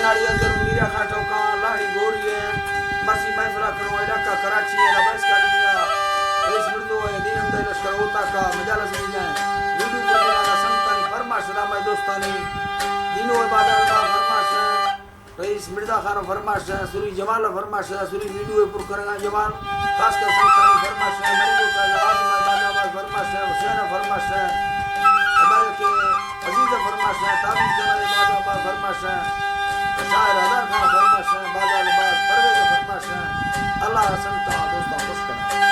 لاڑی اندر میرا خان ٹوکاں، لاڑی گوری ہے، مرسی محفلہ کرو، علاقہ کراچی ہے، ربیس کا دنیا، رئیس مردو ہے، دین اندر لشکر ہوتا کا، مجالس بھی جائیں، ویڈیو پر میرا سنگتانی فرمائش دا، میں دوستانی، دینو ہے بازار دا فرمائش ہے، رئیس مرزا خان فرمائش ہے، سری جمال فرمائش ہے، سری ویڈیو پر کرنا جمال، خاص کر سنگتانی فرمائش ہے، مریضوں کا علاج میں بازار فرمائش ہے، حسین فرمائش ہے، ہمارے کے عزیز فرمائش ہے، تابعین جناب بازار فرمائش ہے، شاعر ہزار خان فرمائش ہے، بازار باز پرویز فرمائش ہے۔ اللہ حسن کا دوستاں خوش کرنا۔